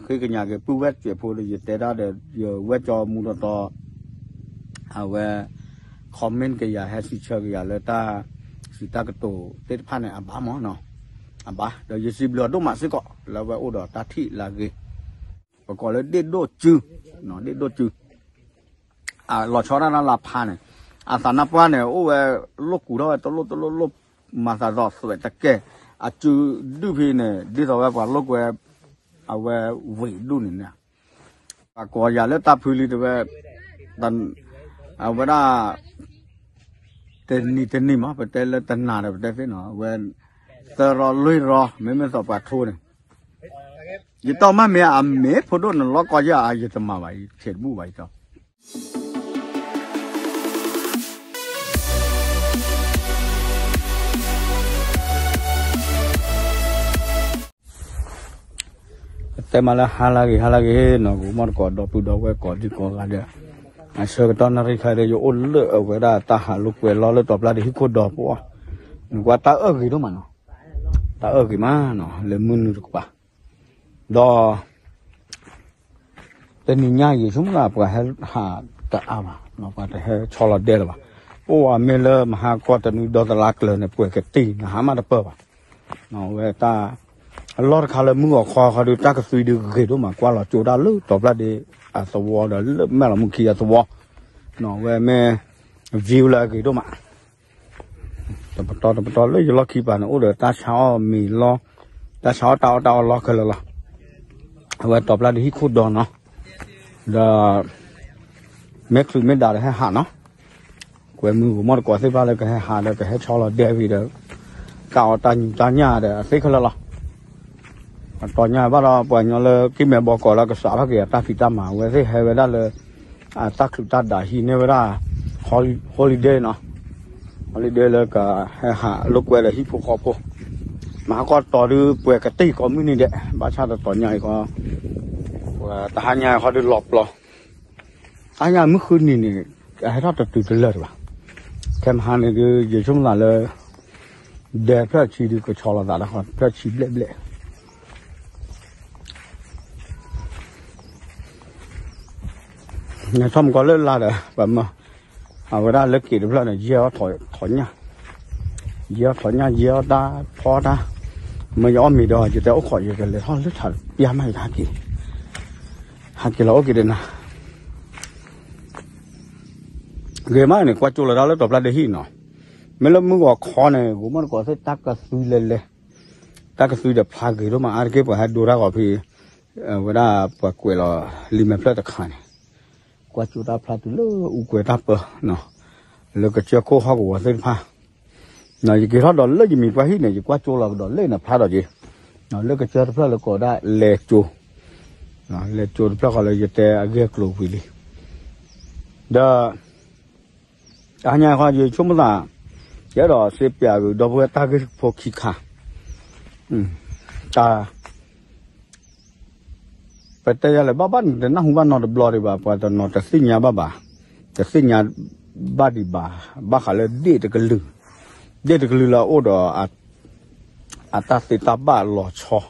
ဃ့ကညးက့ၤပုၢ်ဝဲၢ်စဲးဖိဒီး ယတဲဒၣ်ဒီး ယဝဲၢ်ကၠီမူတီတီ အဝဲ comment က့ၤယၤ ဟဲစံးဆၢက့ၤယၤလၢတၢ်စံးတၢ်ကတိၤသ့ၣ်တဖၣ်န့ၣ် အဘၣ်မးနီၤ, အဘၣ် ဒီးယစံးဘျုးအဒိၣ်မးစ့ၢ်ကီး လၢအဝဲအိၣ်ဒီးတၢ်ထံၣ်လၢအဂ့ၤ, ပကိးလၢဒ့ၣ်ဒိၣ်စု, ဒ့ၣ်ဒိၣ်စု အလီၤဆီဒၣ်တၢ်လၢဖးန့ၣ်, အသးနါပှၢ်န့ၣ် အိၣ်ဝဲလိၣ်ကူးထီၣ်ဝဲတလိၣ်တလိၣ်လိၣ်, မၤသးဒ်သိးသွဲးတကဲၢ်, အစုဒုၣ်ဖဲန့ၣ် ဒ်သိးဝဲပှၤလိၣ်ကွဲ အဝဲဝ့ၢ်ဒူၣ်န့ၣ်န့ၣ်, ပှၤကိးယၤလၢတၢ်ဖုလံတဲဝဲ, အဝဲဒၣ် တနံၤတနံၤမး ပတဲလၢတနၤဒီး ပတဲသ့နီၤ, အဝဲ သၢရီလွံၢ်ရီ မ့မ့ၢ်သိးပှၤထိန့ၣ်, ယတီၢ်မ့ၢ်မ့ၢ်အမ့ၢ်ဖိဒိၣ်န့ၣ် လီၤကီယဲၢ် ယတမၤဘၣ် ယထဲတဘူၣ်ဘၣ် ယတီၢ် တဲမးလၢဟါလၢအဂ့ၤ ဟါလၢအဂ့ၤနီၤ, ဂီၤမီၢ်တကိး ဒီပုၢ်ဒီဝဲၢ်ကိးဒံကိးဂၤဒီး, အဆၢကတီၢ်နၣ်ရံၣ်ခါဒီး ယအိၣ်လၢအဝဲဒၣ်တၢ်ဟးလိာ်ကွဲလီၤလၢတီၤပျၢ်ဒ့ဟံၣ်ခိၣ်ဒီးပှၤ, နကွၢ်တၢ်အၢၣ်ဂ့ၤဒိၣ်မးနီၤ, တၢ်အၢၣ်ဂ့ၤမးနီၤ လၢမုၢ်နုာ်တကပၤ, ဒီး တနံၤညါအံၤ ဆိကမိၣ်သး ပှၤဟဲဟးတအါဘၣ်, ပှၤတဟဲဆီလီၤဒဲလၢၤဘၣ်, အိၣ်အမ့ၢ်လၢမဟါကီၢ်တနွံဒီသလါကျၢၤန့ၣ် ပှဲၤကတံၢ် နဟးမးတပၢၢ်ဘၣ်, ဝဲတၢ် အလီၢ်တခါလၢမုၢ်ဂီၤခီခီဒီး တၢ်ကသွံဒုးဂ့ၤဒိၣ်မး ကွၢ်လီၤကၠိတၢ်လၢတီၤပျၢ်ဒ့အသဝီဒီးလၢမဲၢ်လီၤမူခံအသဝီ, ဝဲမ့ၢ် view လၢအဂ့ၤဒိၣ်မး တပတီၢ်တပတီၢ်လၢယလီၢ်ခံပၤန့ၣ် အိၣ်ဒီးတၢ်ဆါအီၣ်မ့ၤလီၤ, တၢ်ဆါအီၣ်တၢ်အီၣ်တၢ်အီလီၤခဲလၢာ်လီၤ, အဝဲတီၤပျၢ်ဒ့ဟံၣ်ခိၣ်ဒီးနီၤ, ဒီး မ့ၢ်ချုးမ့ၢ်ဒၣ်ဒီးဟဲဟးနီၤ, ကွဲမုၢ်ဂီၤမီၢ်တကိးသ့ၣ်တဖၣ်လၢကဟဲဟးဒီးကဟဲဆီလီၤဒဲဝံၤဒီး ကၢ်အီၣ်တၢ်ညူးတၢ်ညၣ်ဒီးအသ့ခဲလၢာ်လီၤ, အတီၤညါဘၣ်ဒီးပှၤကညီလၢကံၢ်မဲဘီကီးလၢကစးထီၣ်က့ၤအတၢ်ဖံးတၢ်မၤ အဝဲသ့ၣ်ဟဲဝဲဒၣ်လၢ အတၢ်ချုးတၢ်ဒးဟံးန့ၢ်ဝဲဒၣ် holiday နီၤ, holiday လၢကဟဲဟးလိာ်ကွဲဒီးဟံၣ်ဖိဃီဖိ, မဟါကီၢ်တီၤဒုးပှဲၤကတံၢ်ကိးမုၢ်နံၤဒဲး ဘၣ်ဆၣ်ဒီးတီၤညါအံၤဃီ တဟါညါအံၤဃီဒုးလီၤပျီ, တဟါညါမုၢ်ဃုနံၤန့ၣ် အဟဲထီၣ်တတုၤတလၢာ်တဘၣ်, ခဲမဟါန့ၣ်ဒုး ယဆိကမိၣ်သးလၢ ဒဲဖျၢၣ်ဆံဒုးကဆီလီၤသးဒီးဃီ ဖျၢၣ်ဆံဘျဲၣ်ဘျဲၣ် နထီၣ်မကီလၢလာ်ဒီး ပမၤ အဝဲဒၣ်လၢက့ၤတဖျၢၣ်န့ၣ် ယဲၢ်အီၣ်ထိးညၣ်, ယဲၢ်အီၣ်ထိးညၣ် ယဲၢ်အီၣ်တၢ်ဖီတၢ်, မ့ၢ်ယအီၣ်မ့ၤဒီး ယတဲအိၣ်ခိး ယကလဲၤထီၣ်လၢထးပျၢ်မး ယကဟဲက့ၤ, ဟဲက့ၤလီၤအိၣ်က့ၤဒီးနၤ ဂ့ၤမးန့ၣ် ကွၢ်ကၠိလီၤတၢ်လၢတီၤပျၢ်ဒ့ဟံၣ်နီၤ, မ့ၢ်လၢမုၢ်ဂီၤခီန့ၣ် ဂိၤမီၢ်တကိးသ့ၣ်တၢ်ကသွံလဲၤလဲၤ, တၢ်ကသွံဒီးဖျါဂ့ၤဒိၣ်မး အါတက့ၢ်ပှၤဟဲဒိတၢ်ဂီၤဖံး, ဝဲဒၣ်ပှၤကွဲးလီၤလံာ်မဲာ်ဖျၢၣ်တခါန့ၣ်, ကွၢ်ကၠိတၢ်ဖျါတုၤလၢအူကွဲးတၢ်ပၢ, လၢကစၢၢ်ခိၣ်ဟီၣ်ကဝီၤသ့ၣ်တဖၣ် ယက့ၤထီၣ်ဒီးလၢယမံၤပှၢ်ဟံၣ်န့ၣ် ယကွၢ်ကၠိလီၤကဒီးလၢန့ၣ်ဖျါဒီးက့ၤ, လၢကစၢၢ်တဖျၢၣ်လၢကိးဒၣ်လဲကၠိ, လဲကၠိတဖျၢၣ်ဃီလၢယတဲအဂ့ၢ်အကျိၤဝံၤလံ, ဒီး တဟါညါဃီယဆိကမိၣ်သး, ယအဲၣ်ဒိးစ့ပျးဂုာ်ဒီပုၢ်ဝဲၢ်တၢ်ဂ့ၢ်ဖိခံခါ, တၢ် ပတဲယၤလဲၣ် ဘၣ်ဘၣ်န့ၣ် တနၢ်ဟူဘၣ်နီတဘျီဒံးဘၣ်, ပှၤတနီၤတသ့ၣ်ညါဘၣ်ဘၣ်, တသ့ၣ်ညါဘၣ်ဒံးဘၣ်, ဘၣ်ဃးလၢဒ့ၣ်တကလုာ်, ဒ့ၣ်တကလုာ်လၢအအိၣ်ဒီး အတၢ်သ့တၢ်ဘၣ်လီၤဆီ,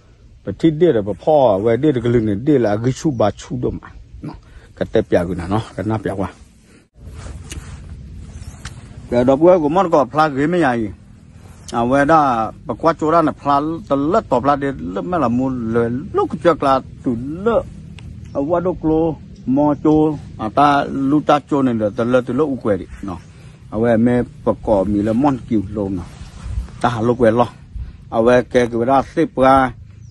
ပထံၣ်ဒ့ၣ်ဒီးပဖီၣ်ဝဲဒ့ၣ်တကလုာ်န့ၣ် ဒ့ၣ်လၢအဂံၢ်ဆူၣ်ဘါဆူၣ်ဒိၣ်မး, ကတဲပျးကွံာ်နၤနီၤ ကနၢ်ပျးကွၢ် ကဒီပုၢ်ဝဲၢ်ကိးမီၢ်တကိးဖျါဂ့ၤမ့ၢ်ယၤအံၤ, အဝဲဒၣ် ပကွၢ်ကၠိဒၣ်န့ၣ် ဖျါတလၢတီၤဖျါဒ့ လၢမဲၢ်လီၤမူလၢလီၢ်ကစၢၢ်ကျါတုၤလၢ အဝၣ်ဒိၣ်ကျိ မီကၠိ အတၢ်လူၢ်တၢ်ကၠိန့ၣ်ဒီး တလၢတုၤလၢအူကွဲးဒံး, အဝဲမ့ၢ်ပကိးမံၤလၢ မီၢ်နကံလိနီၤ, တၢ်ဟးလိာ်ကွဲလီၤ, အဝဲကဲက့ၤဝဲဒၣ်သ့ၣ်ပှၢ်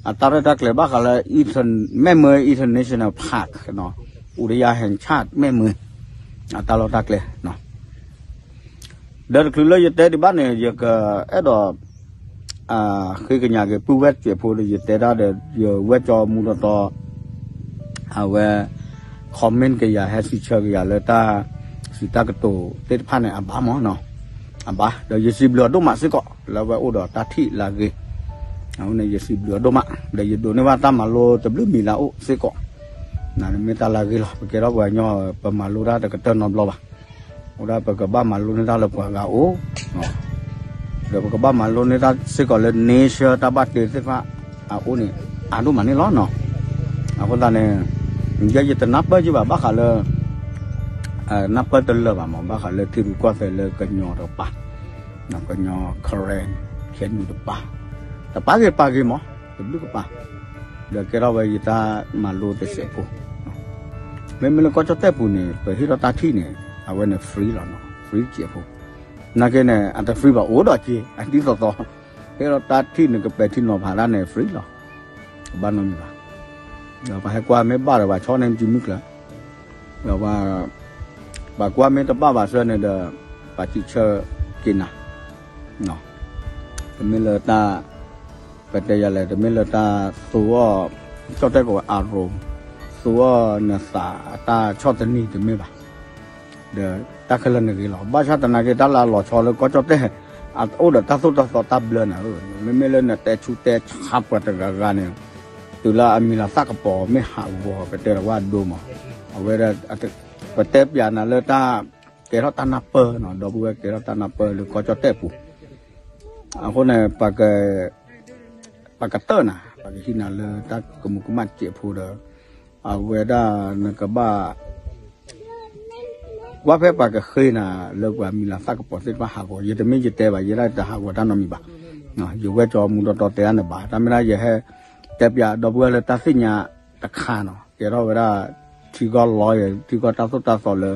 အတၢ်ရဲၣ်တၢ်ကျဲၤဘၣ်ဃးလၢ မဲၢ်မၢ International Park နီၤ, အူဒယၤဟဲၣ်ဆၣ်မဲၢ်မၢ အတၢ်လီၢ်တၢ်ကျဲ ဒီးတချုးလၢယတဲဒံးဘၣ်န့ၣ် ယကအဲၣ်ဒိး ဃ့ကညးက့ၤပုၢ်ဝဲၢ်စဲးဖိဒီး ယတဲဒၣ်ဒီး ယဝဲၢ်ကၠီမူတီတီ အဝဲ comment က့ၤယၤ ဟဲစံးဆၢက့ၤယၤလၢတၢ်စံးတၢ်ကတိၤသ့ၣ်တဖၣ်န့ၣ် အဘၣ်မးနီၤ, အဘၣ် ဒီးယစံးဘျုးအဒိၣ်မးစ့ၢ်ကီး လၢအဝဲအိၣ်ဒီးတၢ်ထံၣ်လၢအဂ့ၤ, အဃိန့ၣ် ယစံးဘျုးအဒိၣ်မး ဒီးယဒိးန့ၢ်ဘၣ်တၢ်မၤလိတဘျုးမံၤလၢအအိၣ်စ့ၢ်ကီး, မ့ၢ်တၢ်လၢအဂ့ၤလီၤ ပကဲထီၣ်ပှၤကညီ ပမၤလိတၢ်တကတၢၢ်နီတဘျီဘၣ်, အိၣ်ဒၣ်ပကဘၣ်မၤလိန့ၢ်တၢ်လၢပှၤဂၤအအိၣ် ဒီးပကဘၣ်မၤလိန့ၢ်တၢ်စ့ၢ်ကီးလၢ nature တၢ်ဘၣ်တ့သ့ၣ်တဖၣ်အအိၣ်န့ၣ် အါဒိၣ်မးန့ၣ်လီၤနီၤ. အဃိသတးန့ၣ် ယဲယတနၢ်ပၢၢ်က့ဘၣ် ဘၣ်ဃးလၢ နၢ်ပၢၢ်တလၢာ်ဘၣ်မး ဘၣ်ဃးလၢထံရူၢ်ကီၢ်သဲးလၢကညီတကပၤ, ကညီ Karen ခဲနူတပၤ, တပာ်ဂ့ၤပာ်ဂ့ၤမး တဘျုးကပၤ, ဒီးကဲထီၣ်ဝဲယတၢ်မၤလိတစဲးဖိ, မ့မ့ၢ်လၢကီၢ်ကၠီၣ်တဲၣ်ပူၤန့ၣ် ပဟ့ၣ်ထီၣ်တၢ်ထံၣ်န့ၣ် အဝဲန့ၣ် free လီၤ, free စဲးဖိ, နာ်က့န့ၣ် အတ free ဘၣ် အိၣ်ဒီးစ့ အဒ်သိးသိး, ဟ့ၣ်ထီၣ်တၢ်ထံၣ်န့ၣ် ကပဲာ်ထံနီၤဖးတၢ်န့ၣ် free လီၤ, ကဘၣ်နီတမံၤဘၣ်, ဒီးပှၤဟဲကွၢ်မ့ၢ်ဘၣ်ဒီး ပှၤဆီန့ၢ်စုမုၢ်ကျၢၤ, ဒီး ပှၤကွၢ်မ့ၢ်တဘၣ်ဘၣ်ဆၢန့ၣ်ဒီး ပှၤစံးဆၢက့ၤနၤ, တမ့ၢ်လၢတၢ် ပတဲယၤလဲၣ် တမ့ၢ်လၢတၢ်သူအီၤ ကၠီၣ်တဲၣ်ကိးဝဲအၤရိၤ, သူအီၤနသးအတၢ်ဆီၣ်သနံးတမ့ၢ်ဘၣ်, ဒီးတၢ်ခဲလၢာ်န့ၣ်ဂ့ၤလီၤ. ဘၣ်ဆၣ်သနာ်က့ တၢ်လၢအလီၤဆီလၢကီၢ်ကၠီၣ်တဲၣ် အအိၣ်ဒီးတၢ်သိၣ်တၢ်သီတၢ်ဘျၢနၤဧၢ, မ့မ့ၢ်လၢနတဲဆူတဲဆါပှၤတဂၤဂၤန့ၣ် တုၤလၢအမံၤလၤသၣ်ကပီၤမ့ၢ်ဟးဂီၤ ပတဲဒီးဝဲအဒိမး, အဝဲဒၣ် ပတဲပျးနၤလၢတၢ်ကဲထီၣ်တၢ်နၢ်ပၢၢ်နီၤ, ဒီပုၢ်ဝဲၢ်ကဲထီၣ်တၢ်နၢ်ပၢၢ်လၢကီၢ်ကၠီၣ်တဲၣ်ပူၤ, အဃိန့ၣ် ပကတၢၢ်နၤ ပကဟံးနၤလၢတၢ်ကမူးကမၣ်စဲးဖိဒီး အဝဲဒၣ်နကဘၣ် ကွၢ်ဖဲပှၤကဃ့နၤလၢပှၤမံၤလၤသၣ်ကပီၤသ့ၣ်တဖၣ်ဟးဂီၤ, ယတမ့ၢ်ယတဲဘၣ်, ယဲဒၣ်တဟးဂီၤတၢ်နီတမံၤဘၣ်. ယဝဲကၠီမူတီတီတဲအါန့ၣ်ဘၣ်, တၢ်မ့ၢ်ဒၣ်ယဟဲတဲပျးဒီပုၢ်ဝဲၢ်လၢတၢ်သ့ၣ်ညါတခါနီၤ, ကဲထီၣ်ဝဲဒၣ် ထံကီၢ်လီၤယဲ ထံကီၢ်တၢ်သိၣ်တၢ်သီလၢ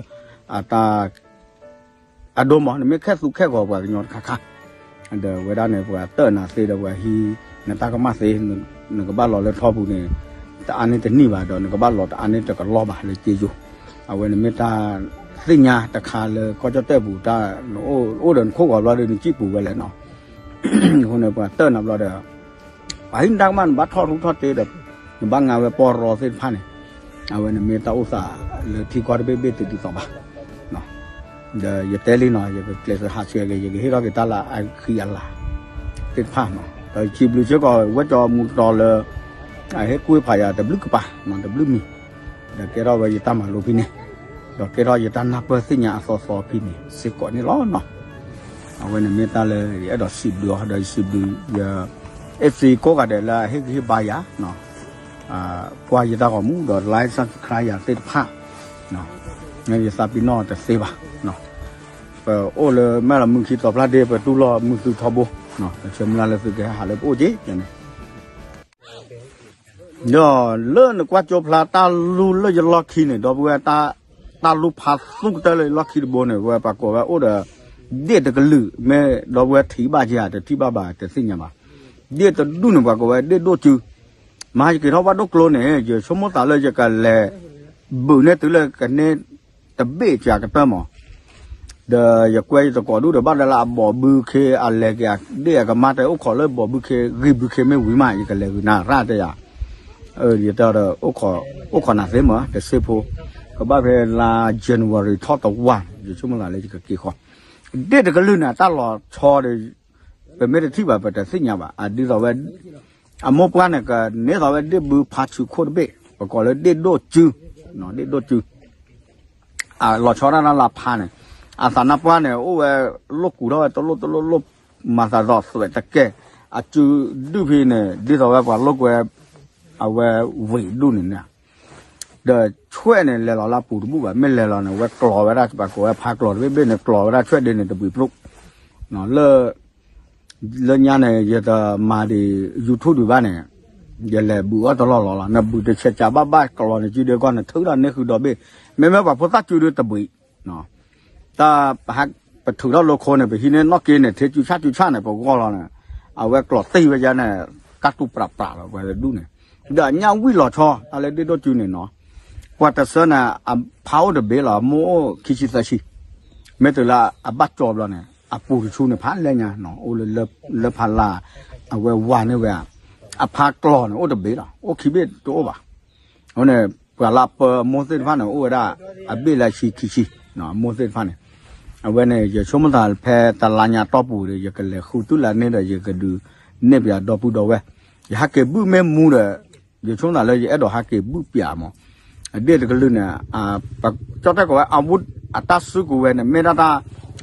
အတၢ် အဒိမး နမ့ၢ်ခဲသူခဲဂီၤပှၤကညီတခါခါ, ဒီးဝဲဒၣ်န့ၣ် ပှၤတၢၢ်နၤသ့ဒီးပှၤဟံးနတၢ်ကမၣ်သ့, နကဘၣ်လီၤလၢထီပူၤန့ၣ် တအါန့ၢ်တနံၣ်ဘၣ်ဒီး နကဘၣ်လီၤတအါန့ၢ်တကလီၢ်ဘၣ်လၢက့ယိၤ, အဝဲန့ၣ်မ့ၢ်တၢ်သ့ၣ်ညါတခါလၢကီၢ်ကၠီၣ်တဲၣ်ပူၤတၢ်, နအိၣ်ဒီးနခိၣ်ဂီၤဘျီဒီးနစံၣ်ပူၤဝဲလဲၣ်နီၤ, အဃိန့ၣ် ပှၤတၢၢ်နၤဘျီဒီး ပှၤဟံးနတၢ်ကမၣ် နဘၣ်ထီၣ်ထူထီၣ်တ့ဒီး နဘၣ်ငါဝဲပီၢ်ရီသ့ၣ်တဖၣ်န့ၣ်, အဝဲန့ၣ်မ့ၢ်တၢ်အိၣ်သးလၢထံကီၢ်တဘ့ၣ်ဘ့ၣ်တဒ်သိးဘၣ်. ဒီးယတဲလံနီၤ ယကကျဲးစၢးဟးဆှဲးက့ၤ ယကဟ့ၣ်ထီၣ်က့ၤတၢ်လၢအဃံအလၤသ့ၣ်တဖၣ်နီၤ, ဒီးစံးဘျုးစ့ၢ်ကီးဝဲကၠီမူတီတီလၢ အဟ့ၣ်ကူၣ်ဖးယၤတဘျုးကပၤ, တဘျုးမံၤ, ဒီးကဲထီၣ်ဝဲယတၢ်မၤလိဖဲန့ၣ်, ဒီးကဲထီၣ်ယတၢ်နၢ်ပၢၢ်သ့ၣ်ညါအသီသီဖဲန့ၣ်စ့ၢ်ကီးန့ၣ်လီၤနီၤ. အဝဲန့ၣ်မ့ၢ်တၢ်လၢယအဲၣ်ဒိးစံးဘျုးအီၤ ဒီးယစံးဘျုးယ FC ကိးဂၤဒဲးလၢအဟ့ၣ်ဂံၢ်ဟ့ၣ်ဘါယၤ ကွၢ်ယတၢ်ဂီၤမူဒီး like subscribe ယၤသ့ၣ်တဖၣ်, ယသးပ့ၤနီၣ်တသ့ဘၣ်. ပအိၣ်လၢမဲၢ်လီၤမုၢ်ခံသီဖျၢၣ်ဒ့ ပတူၢ်လိာ်မုၢ်သုထီဘိ, ပဆၢမုၢ်လၢ်လၢသုကဟဲဟးလၢပအိၣ်က့ၤန့ၣ် ဒီးလၢနကွၢ်ကၠိဖျါတၢ်လူၢ်လၢယလီၢ်ခံန့ၣ် ဒီပုၢ်ဝဲၢ် တၢ်လူၢ်ဖးသူကတၢၢ်လၢယလီၢ်ခံတဘိန့ၣ် ဝဲပှၤကိးဝဲအိၣ်ဒီး ဒ့ၣ်တကလုာ် မ့ၢ်ဒီပုၢ်ဝဲၢ်ထံၣ်ဘၣ်က့ၤဧါ တထံၣ်ဘၣ်ဘၣ် တသ့ၣ်ညါဘၣ်. ဒ့ၣ်တဒူၣ်န့ၣ် ပှၤကိးဝဲဒ့ၣ်ဒိၣ်စု, မဟါယက့ၤထီၣ်ဘၣ်ဒိၣ်ကျိန့ၣ် ယဆိကမိၣ်သးလၢယကလဲၤ ဘုးန့ၢ်တုၤလၢကန့ၢ်တဘ့ၣ်စှၤကတၢၢ်မး ဒီးယကွဲယသကိးဒူၣ်ဒီး ဘၣ်ဒၣ်လၢအဘီၣ်ဘုခ့ အလဲၤက့ၤအဒ့ၣ်အကမါတဲ အိၣ်ခိးလၢဘီၣ်ဘုခ့ ဂံၢ်ဘုခ့မ့ၢ်ဝံၤမး ယကလဲၤဂုာ်နၤရၣ်တဲယၤ, ယတဲဒီး အိၣ်ခိးနၤသ့မး တစ့ဖိ, ကဘၣ်ဖဲလါ January ထီၣ်တဝၢ် ယဆိကမိၣ်သးလၢယကက့ၤဃီ, ဒ့ၣ်တကလုာ်န့ၣ် အတၢ်လီၤဆီဒီး ပမ့ၢ်တထံၣ်ဘၣ် ပတသ့ၣ်ညါဘၣ် အဒ်သိးဝဲ အမိၢ်ပှၢ်န့ၣ် ကန့ၢ်သိးဝဲဒ့ၣ်ဘုဖါဆူခိၣ်တဘ့ၣ် ပကိးလၢဒ့ၣ်ဒိၣ်စု, ဒ့ၣ်ဒိၣ်စု, အလီၤဆီဒၣ်တၢ်လၢဖါန့ၣ်, အသးနါပှၢ်န့ၣ် အိၣ်ဝဲလိၣ်ကူးထီၣ်ဝဲတလိၣ်တလိၣ်လိၣ်, မၤသးဒီးသွဲးတကဲၢ်, အစုဒုၣ်ဖဲန့ၣ် ဒ်သိးဝဲပှၤလိၣ်ကွဲ အဝဲဝ့ၢ်ဒူၣ်န့ၣ်န့ၣ် ဒီးဆွဲၣ်န့ၣ် လဲၤလီၤလၢအပူၤတဘူၣ်ဘၣ်, မ့ၢ်လဲၤလီၤန့ၣ် ဝဲကျီၤဝဲဒၣ် ပှၤကိးဝဲဖါကျီၤတဘ့ၣ်ဘ့ၣ်န့ၣ် ကျီၤဝဲဒၣ်ဆွဲၣ်ဒ့န့ၣ် တဘှံးပျိၣ်, လၢ လၢညါန့ၣ် ယတမၤဒံး YouTube ဒံးဘၣ်န့ၣ် ယလဲၤဘုးအီၣ်တလီၢ်လီၤလီၤ, နဘုးတဆဲးကးဘၣ်ဘၣ်ကျီၤန့ၣ် စုဒ့ကီၢ်န့ၣ် ထုးထီၣ်န့ၢ်ဃုာ်ဒီဘ့ၣ်, မ့မ့ၢ်ပှၤဖိသၣ်စုဒုတဘှံး, တၢ်ပဟဲပထုးထီၣ်လိာ်ခိၣ်န့ၣ် ပဟံးန့ၢ်နီၣ်က့န့ၣ် ထဲစုဆၣ်စုဆၣ်န့ၣ် ပဂီၢ်လီၤန့ၣ်, အဝဲကျီၤတံၢ်ဝဲယါန့ၣ် ကၢ်တူၢ်ပြးပြးလီၤ ပှၤတဒူၣ်န့ၣ်, ဒီးအညၣ်ဝံၣ်လီၤဆီ တၢ်လၢဒ့ၣ်ဒိၣ်စုန့ၣ်နီၤ, ပှၤတဆၢန့ၣ် အဖါအိၣ်တဘ့ၣ်လီၤ, အမိၢ်အိၣ်ခံဆံသၢဆံ, မ့ၢ်တုၤလၢအဘၣ်ကၠီဘျီန့ၣ် အပူၤတဆူန့ၣ် ဖးလဲၢ်ညါနီၤ, အိၣ်လၢ လၢဖးလၢ် အဝဲဝၤန့ၢ်ဝဲဧါ, အဖါကျီၤန့ၣ် အိၣ်တဘ့ၣ်လီၤ, အိၣ်ခံဘ့ၣ်တအိၣ်ဘၣ်. အဃိန့ၣ် ပှၤလၢအပၢအမိၢ်သ့ၣ်တဖၣ်န့ၣ် အိၣ်ဝဲဒၣ် အဘ့ၣ်လၢဆံခံဆံ, အမိၢ်သ့ၣ်တဖၣ်န့ၣ်, အဝဲန့ၣ် ယဆိကမိၣ်သးဖဲတလါညါတီၢ်ပူၤဒီး ယကလဲၤဃုတုၤလၢန့ၣ်ဒီး ယကဒုးနဲၣ်ပၠးဒီပုၢ်ဒီဝဲၢ်, ယဟးက့ၤဘုၣ်မ့ၢ်မူဒီး ယဆိကမိၣ်သးလၢယအဲၣ်ဒိးဟးက့ၤဘုၣ်ပၠးမး, အဒ့ၣ်တကလုာ်န့ၣ် ကၠီၣ်တဲၣ်ကိးဝဲ အဝဲ အတၢ်စုကဝဲၤန့ၣ် မ့ၢ်ဒၣ်တၢ်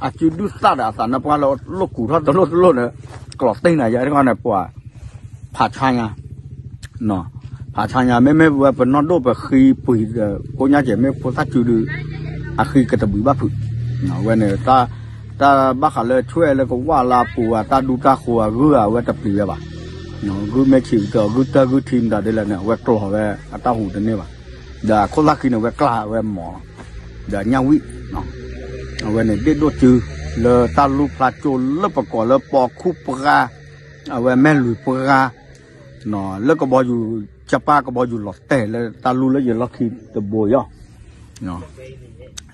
အစုဒုၣ်သၣ်ဒီးအသးနါပှၢ်လၢလိၣ်ကူးထီၣ်တလိၣ်တလိၣ်န့ၣ် ကျီၤတံၢ်နၤယါတခီန့ၣ် ပှၤ ဖးဆါညါ, ဖ အဆါညါ မ့မ့ၢ်ဝဲပနီၢ်ဒိၣ်ပဃံပှံၤဒီး ကိးညါကဲး မ့ၢ်ဖိသၣ်စုဒုး အဃံကတဘှံးဘၣ်ဖုး, အဝဲန့ၣ် တၢ်ဘၣ်ဃးလၢဆွဲလၢကဝၣ်လၢအပူၤ အတၢ်ဒူတၢ်ဃိၤအဂုၢ် အဝဲတပျံၤဝဲဘၣ်. ဂုၢ်မ့ၢ်ဆံးကတၢၢ် ဂုၢ်တၢ်ဂုၢ်ထံမတၤဒ်လဲၣ်န့ၣ် အဝဲကျီၤဝဲအတၢ်ဟူးတန့ၢ်ဘၣ်. ဒီးအခိၣ်သၣ်ဃံန့ၣ် အဝဲကျါဝဲမီၤလီၤ. ဒီးညၣ်ဝံၣ် အဝဲန့ၣ်ဒ့ၣ်ဒိၣ်စု လၢတၢ်လူၢ်ဖျါကၠိလၢပကိးလၢပိာ်ခူၣ်ပှၢ်, အဝဲမဲၢ်လွံၢ်ပှၢ်, လၢကဘီယူၤကပၢ် ကဘီယူၤလီၤတဲာ်လၢတၢ်လူၢ်လၢယလီၢ်ခံတဘိအံၤ.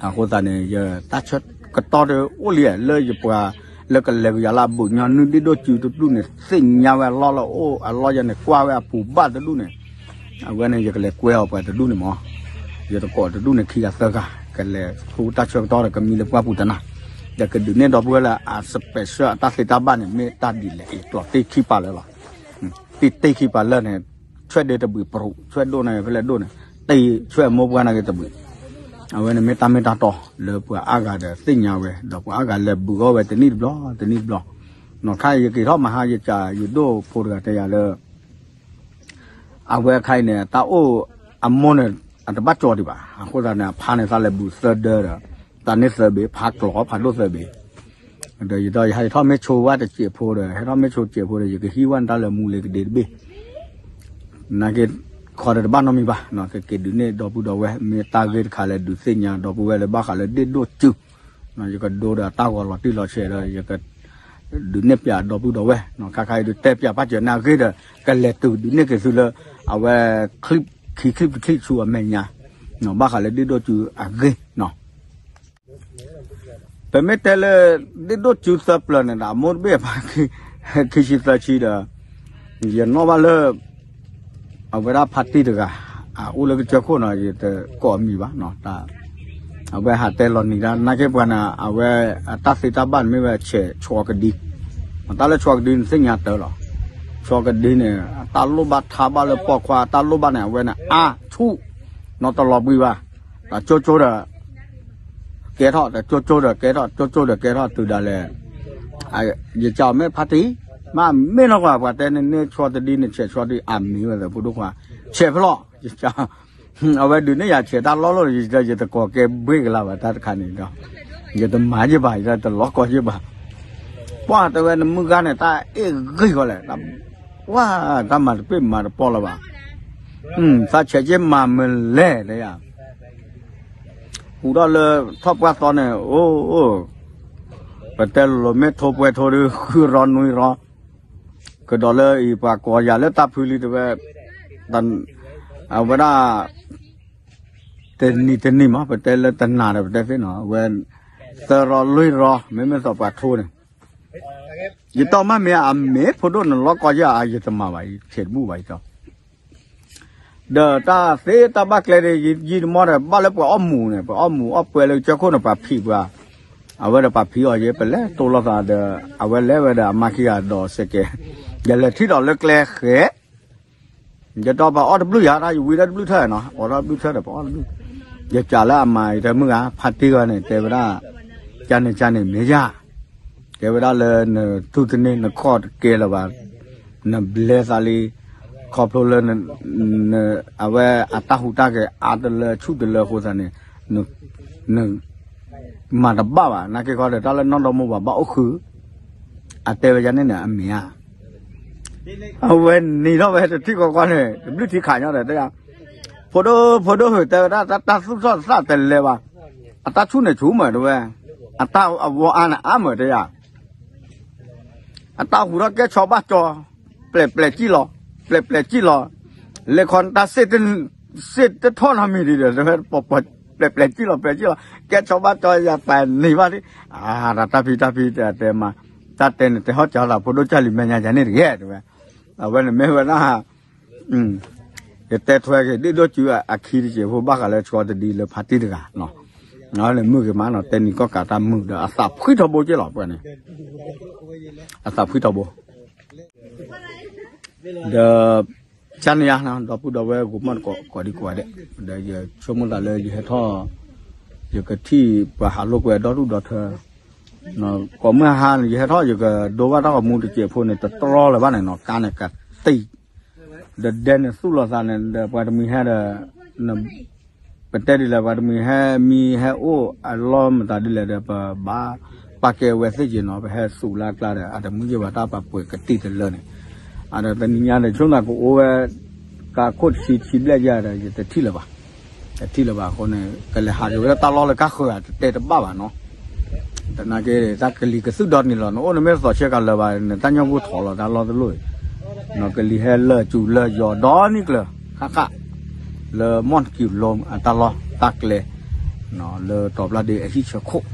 အဃိသတးန့ၣ် ယတၢ်ဆၢကတီၢ်တအိၣ်လံ လၢယပှၤ လၢကလဲၤကယၤလၢအဘူးညီနုၢ်ဒ့ၣ်ဒိၣ်စုတဒူၣ်န့ၣ် သ့ၣ်ညါဝဲအလီၢ်လၢအိၣ်အလီၢ်ယၤန့ၣ် ကွၢ်ဝဲအပူၤဘၣ်တဒူၣ်န့ၣ်, အဝဲန့ၣ် ယကလဲၤကွဲအီၤပှၤတဒူၣ်န့ၣ်မး, ယတကိးတဒူၣ်န့ၣ် ခံဂၤသၢဂၤ ကလဲၤထူတၢ်ဆၢကတီၢ်ဒီး ကမံလၢပှၢ်ပူၤတနၤ, ဒီးကဒုးနဲၣ်ဒီပုၢ်ဝဲၢ်လၢအ special အတၢ်သ့တၢ်ဘၣ်န့ၣ် မ့ၢ်တၢ်ဒ်လဲၣ်အံၤ ကျိာ်တ့ၢ်ခံပၤလၢာ်လီၤ. တ့ၢ်တ့ၢ်ခံပၤလၢာ်န့ၣ် ဆွဲၣ်ဒ့တဘှံးပရူး ဆွဲၣ်ဒိၣ်န့ၣ်ဖဲလဲၣ်ဒိၣ်န့ၣ် တ့ၢ်ဆွဲၣ်မိၢ်ပှၢ်န့ၣ်က့ၤတဘှံး, အဝဲန့ၣ်မ့ၢ်တၢ်မ့ၢ်တၢ်တီလၢပှၤအါဂၤဒီးသ့ၣ်ညါဝဲ ဒီးပှၤအါဂၤလဲၤဘုးအီၣ်ဝဲတနံၣ်တဘျီ တနံၣ်တဘျီ, နီၢ်ခါယက့ၤထီၣ်မဟါ ယကးယဒိၣ်ဖိတဂၤတဲယၤလၢ အဝဲအခါအံၤန့ၣ် တၢ်အိၣ်အမိၢ်န့ၣ် အတဘၣ်ကၠီဒံးဘၣ်. အဃိသတးန့ၣ် အဖါန့ၣ် သးလဲၤဘုးသၢဒၢဒီး သးန့ၢ်သၢဘ့ၣ် ဖါကျိာ်ဖးဒိၣ်သၢဘ့ၣ်, ဒီးယဒီးယဟဲထီၣ်မ့ၢ်ဆိဝဲတစဲးဖိဒီး ဟဲထီၣ်မ့ၢ်ဆိတစဲးဖိဒီး ယကဟံးဝဲန့ၣ်တၢ်လၢမူလ့ၤကဒ့တဘ့ၣ် နာ်က့ ခီဒီးတဘၣ်နီတမံၤဘၣ်, ကက့ၤဒုးနဲၣ်ဒီပုၢ်ဒီဝဲၢ် မ့ၢ်တၢ်ဂ့ၢ်တခါလၢဒုးသ့ၣ်ညါဒီပုၢ်ဝဲၢ်လၢဘၣ်ဃးလၢဒ့ၣ်ဒိၣ်စု, ယကဒိဒီးအတၢ်ဂီၤလီၤတံၢ်လီၤဆဲးဒီး ယကဒုးနဲၣ်ပၠးဒီပုၢ်ဒီဝဲၢ်, ခါခါအံၤဒုးတဲပၠးပၢ်စၢၤန့ၣ်အဂ့ၢ်ဒီး ကလဲၤတုၤဒုးနဲၣ်က့ၤသုလၢ အဝဲ ခံချံပချံဆူအမဲာ်ညါ, ဘၣ်ဃးလၢဒ့ၣ်ဒိၣ်စုအဂ့ၢ် ပမ့ၢ်တဲလၢ ဒ့ၣ်ဒိၣ်စုသၢပျၢၤန့ၣ်ဒီး အမိၢ်တဘ့ၣ်အဖါ ခံဆံသၢဆံဒီး ယနီၣ်ဘၣ်လၢ အဝဲဒၣ်ဖါတံၢ်တဂၤ အအိၣ်လၢကစၢၢ်ခိၣ်နီၤ ယတကိးအမံၤဘၣ်, အဝဲဟးတဲလီၤနံၤဒၣ် နာ်က့ပှၤန့ၣ် အဝဲအတၢ်သ့တၢ်ဘၣ်န့ၣ်မ့ၢ်ဝဲဆဲးဆီကဒံ, တၢ်လၢဆီကဒံန့ၣ်သ့ၣ်ညါတၢ်လီၤ, ဆီကဒံန့ၣ် အတၢ်လိၣ်ဘၣ်ထါဘၣ်လၢပိာ်ခွါ အတၢ်လိၣ်ဘၣ်န့ၣ် အဝဲန့ၣ်အါဆူၣ် နီတလီၤဘှံးဘၣ်, ဒီးကၠိကၠိဒီး ကဲထီၣ် ဒီးကၠိကၠိဒီးကဲထီၣ် ကၠိကၠိဒီးကဲထီၣ်တုၤဒၣ်လဲာ်, ယကးအီၤမ့ၢ်ဖါတံၢ်, မ့ၢ်နီၢ်ကွၢ် ပှၤတဲန့ၣ် န့ၢ်ဆီတဒံန့ၣ် ဆဲးဆီတဒံ အမ့ၢ်ဝဲသးဖိဒိၣ်ခွါ, ဆဲးဖဲလီၤ, အဝဲဒုးန့ၢ်ယၤဆဲးတၢ်လီၢ်လီၢ် ယတကိးကဲဘှ့ၣ်ကလါဘၣ်တၢ်တခါန့ၣ်ဒီး, ယတမၤယ့ၢ်ဘၣ် ယတလီၤကီယ့ၢ်ဘၣ်, ပှၢ်တဲဝဲနမုၢ်ဂၤန့ၣ် တၢ်အ့ၣ်ဂ့ၢ်ဃီလဲၣ်, ဝဲ တၢ်မၤတပ့ၢ်မၤတပီၢ်လၢၤဘၣ်, သးဆဲးက့မၤမလဲၣ်တဲယၤ ဟူးထီၣ်လၢထီၣ်ပှၢ်သီန့ၣ် အိၣ်, ပတဲလိၤလိၤမ့ၢ်ထိပှဲၤထိဒုး ဃုရီနွံရီ, ကဒီးလၢအံၤပှၤကိးယၤလၢတၢ်ဖုလံတဲဝဲ, အဝဲဒၣ် တနံၤတနံၤမး ပတဲလၢတနၤဒီးပတဲသ့နီၤ အဝဲ သၢရီလွံၢ်ရီ မ့မ့ၢ်သိးပှၤထိန့ၣ် ယတီၢ်မးမ့ၢ်အမ့ၢ်ဖိဒိၣ်နလီၢ်ကီယဲၢ် ယတမၤဘၣ် ယဆဲးတဘူၣ်ဘၣ်ယတီၢ် ဒီးတၢ်သ့တၢ်ဘၣ်ကျဲန့ၣ် ယယံာ်တမီၢ်ဒီး ဘၣ်လၢပှၤအီၣ်မူးန့ၣ် ပှၤအီၣ်မူးအီၣ်ပှဲၤလၢကစၢၢ်ခိၣ်န့ၣ် ပှၤဖံးပှၤ, အဝဲဒီးပှၤဖံးအီၤယဲၢ် ပလဲၤတိလိာ်သးဒီး အဝဲလဲၤဝဲဒီးအမါခံဂၤဒီးစဲးကဲး, ယလဲၤထံၣ်ဒီးလၢကျဲဃဲ, ယတီၢ်ပှၤအီၣ်တဘျုးယၤ တၢ်ယဝံၤဒၣ်တဘျုးထၢၣ်နီၤ အိးထီၣ်တဘျုးထၢၣ်ဒီးပှၤအီၣ်တဘျုး, ယကးလၢအမါအံၤတမုၢ်ဂၤ ဖါတံၢ်ဂီၤန့ၣ် တဲဝဲဒၣ်, ကန့ၣ်ကန့ၣ်မ့ၢ်ယၤ တဲဝဲဒၣ်လၢနထူၣ်တန့ၢ် နခီၣ်တကဲလၢၤဘၣ်, နဘျဲသးလံ, ခီဖျိလၢ အဝဲအတၢ်ဟူးတၢ်ဂဲၤအါတလၢဆူၣ်တလၢအဃိသတးန့ၣ်, န မၤတဘၣ်ဘၣ် နာ်က့ခီဒီး တၢ်လၢနီၢ်ဒီမိၢ်ပှၢ်ဘၣ်အိၣ်ဃုာ်, အတဲဝဲယၤန့ၣ်န့ၣ် အမ့ၢ်ဧါ, အဝဲနံၤထီၣ်ဝဲတထံၣ်ဃီဃီန့ၣ် တဘျုးထံခးညီဒီးတဲယၤ, ဖိဒိၣ် ဖိဒိၣ်ဧၢ တဲဝဲဒၣ် တၢ်သူၣ်ထီၣ်သးတလဲၤဘၣ်, အတၢ်ဆူၣ်န့ၣ်ဆူၣ်မးတဲဝဲ, အတၢ်အဝီအါန့ၣ်အါမးတဲယၤ အတၢ်ဟူးထီၣ်ကဲဆီဘၣ်ကၠီ, ပျဲၢ်ပျဲၢ်ကံၣ်လီၤ, ပျဲၢ်ပျဲၢ်ကံၣ်လီၤ, လဲၤခီတၢ်စ့ၣ်တထီၣ်နီတမံၤဒံးဒီး ပျဲၢ်ပျဲၢ်ကံၣ်လီၤ ပျဲၢ်ကံၣ်လီၤ, ကဲဆီဘၣ်ကၠီယၤပာ်န့ၢ်ဘၣ်လံ, အါ တၢ်ဖံးတၢ်ဖံးတဲတဲမး, တၢ်တဲန့ၣ် တဲဟီၣ်ကၠီသးဖိဒိၣ်ကၢ်လံၤမဲာ်ညါယၤန့ၣ်တဂ့ၤတဲဝဲ, အဝဲန့ၣ်မ့ၢ်ဝဲဒၣ် ယတဲထွဲက့ၤ ဒ့ၣ်ဒိၣ်စုအခံတစဲးဖိ ဘၣ်ဃးလၢဆီတဒံလၢဖါတံၢ်တဂၤ, မုာ်ဂ့ၤမးနီၤ တဲနံၤကီၢ်ကးတၢ်မုာ်ဒီး အသးဖှံထီဘိက့လီၤ ပှၤန့ၣ်, အသးဖှံထီဘိ, ဒီး ကန့ၣ်ယါ ဒီပုၢ်ဒီဝဲၢ်ဂိၤမီၣ်တကိး ကိးဒံကိးဂၤဒဲး, ဒီးယဆိကမိၣ်သးလၢယဟဲထီၣ် ယကထံၣ်ပှၤဟးလိာ်ကွဲဒီဒူၣ်ဒီထၢ, ကိးမုၢ်ဟါန့ၣ် ယဟဲထီၣ် ယကဒိဘၣ်တၢ်ဂီၤမူတစဲးဖိန့ၣ် တတြီလၢၤဘၣ်န့ၣ်နီၤ ကါန့ၣ်ကသံၣ် ဒီးဒဲန့ၣ်သူၣ်လီၤသးန့ၣ် ဒီးပှၤတမှံၤဟဲဒီး ပတဲဒ်လဲၣ် ပှၤတမှံၤဟဲမံဟဲအိၣ်အလီၢ်မတၤဒ်လဲၣ်ဒီး ပဘၣ်ပာ်ကဲဝဲသ့ၣ်က့ၤနီၤ ပဟဲသူးလၢအကျါဒီး အတမုာ်ယ့ၢ်ဘၣ်တၢ်ပာ်ပှဲၤကတံၢ်တလၢန့ၣ် အဒီးတနံၤညါဒီး ဆိကမိၣ်သးကအိၣ်ဝဲ ကးခိၣ်တဆံခံဘျဲၣ်ယါဒီး ယတထံၣ်လၢၤဘၣ် တထံၣ်လၢၤဘၣ်အဃိန့ၣ် ကလဲၤဟးက့ၤဝဲဒၣ်တၢ်လီၢ်လၢကါဃၢၤဧါ တတဲတဘၣ်ဘၣ်နီၤ သနာ်က့ တၢ်ကလံၤကသူၣ်ဒီနံၤလီၤ နအိၣ်နမ့ၢ်တသိးဆဲကလၢၤဘၣ် နတၢ်ညၣ်ဂိၢ်ထီၣ်လီၤတၢ်လီၢ်တလိၣ်အံၤ နီၤကလံၤဟဲလၢာ်စူၤလၢာ်ယီၤဒီနံၤကျၢၤ ဃၣ်ဃၣ် လၢမီၢ်နကံၤလိအတၢ်လီၢ်တၢ်ကျဲ လၢတီၤပျၢ်ဒ့အဟံၣ်ဆၢခိၣ်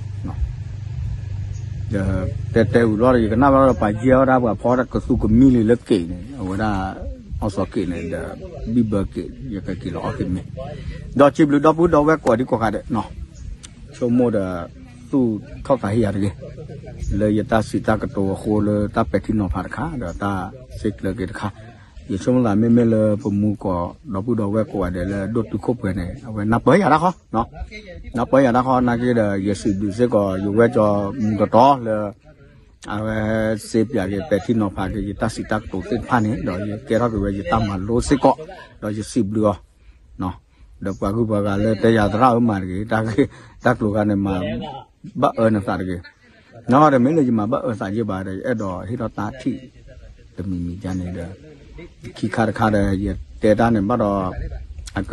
ဒီးတဲတဲဝံၤလီၤဒီး ယကနၣ်ဘၣ်ဒီးပှၤယဲၢ်ဝဲဒၣ်ပှၤဖီတၢ်ကသူကမံလံလၢက့ၤန့ၣ် အဝဲဒၣ် အီစီၤက့ၤန့ၣ်ဒီး ဘံၣ်ဘၢက့ၤ ယကက့ၤလီၤအီၣ်က့ၤမ့ၤ ဒီးစံးဘျုးဒီပုၢ်ဒီဝဲၢ်ကိးဒံကိးဂၤဒဲးနီၤ ဆိကမိၣ်ဒီး သူၣ်ထီၣ်သးဟ့ယၤတဂ့ၤ လၢယတၢ်စံးတၢ်ကတိၤအဃိလၢတၢ်ပဲာ်ထံနီၤဖးတခါ ဒီးတၢ်စ့ကျၢၤက့ၤတခါ ယဆိကမိၣ်သးမ့မ့ၢ်လၢပမူကီၢ်ဒီပုၢ်ဒီဝဲၢ်ကိးဂၤဒဲးလၢဒိၣ်တုာ်ခိၣ်ပှဲၤန့ၣ် အဝဲနၢ်ပၢၢ်ယၤတၢ်ဃီ နၢ်ပၢၢ်ယၤတၢ်ဃီ နာ်က့ဒီး ယစံးဘျုးစ့ၢ်ကီး ယဝဲကၠီမူတတီၤလၢ အဝဲစ့ပၠးက့ၤပဲာ်ထံနီၤဖးက့ၤ ယတၢ်စံးတၢ်ကတိၤသ့ၣ်တဖၣ်န့ၣ် ဒီးယကဲထီၣ်က့ၤဝဲယတၢ်မၤလိစ့ၢ်ကီး ဒီးယစံးဘျုးအီၤ ဒီးပှၤဂုၤပှၤဂၤလၢတဲယၤသရၣ်ဧၢမၤတဂ့ၤ တၢ်ကျိၤခါန့ၣ် မၤဘၣ်အၢနသးတဂ့ၤ နဒီးမ့ၢ်လၢယမၤဘၣ်အၢသးယ့ၢ်ဘၣ်ဒီး ယအဲၣ်ဒိးဟ့ၣ်ထီၣ်တၢ်ထံၣ် တမံၤမံၤဒ်န့ၣ်ဒီး ခံခါတခါဒီး ယတဲတၢ်န့ၣ်ဘၣ်ဒီး အက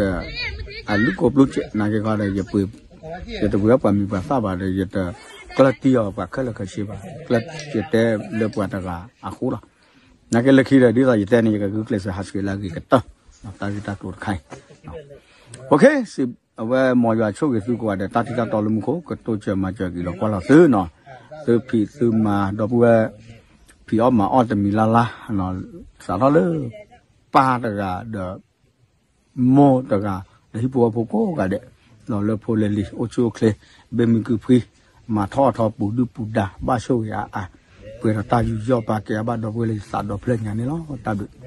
အလုၢ်ကိပျူၢ်စဲး နာ်က့ခီဒီး ယပှ့ၤ ယတပှ့ၤဘၣ်ပှၤမံၤပှၤသၣ်ဘၣ်ဒီး ယတကျၢၢ်တံၢ်အီၤပှၤခဲလၢာ်ခဲဆ့ဘၣ် ကျၢၢ်ယတဲလၢပှၤတဂၤအဃိလီၤ. နာ်က့လၢခံဒီး ဒ်သိးယတဲန့ၣ် ယကဂုာ်ကျဲးစၢးဟးဆှဲးလၢအဂ့ၤကတၢၢ် တၢ်ဂ့ၢ်တၢ်ကျိၤတခါအံၤ အဝဲမ်ယွၤဆိၣ်ဂ့ၤသုကိးဂၤဒဲး တၢ်ထံၣ်တၢ်တီလၢမူခိၣ် ကတိၢ်စၢၤမၤစၢၤက့ၤလီၤကွၢ်လီၤသုနီၤ သုဖံးသုမၤဒီပုၢ်ဝဲၢ် ဖံးအီၣ်မၤအီၣ်တမံၤလၢ်လၢ် စးထီၣ်လၢ ပၢ်တဂၤဒီး မိၢ်တဂၤ ဒီးဟံၣ်ဖိဃီဖိကိးဂၤဒဲး ဒီးလၢဖိလၢလံၤ အိၣ်ဆူၣ်အိၣ်ချ့ ဘၣ်မုာ်ကုၢ်ဖှံ မၤထီၣ်ထီပူၤဒုၣ်ပူၤဒါ ဘၣ်ဆိၣ်ဂ့ၤအါအါ ပှဲၤဒီးတၢ်ယူးယီၣ်ပာ်ကဲအဘၣ်ဒီပုၢ်ဝဲၢ်လၢယသးဒီဖျၢၣ်ညါန့ၣ်လီၤ. တၢ်ဘျုး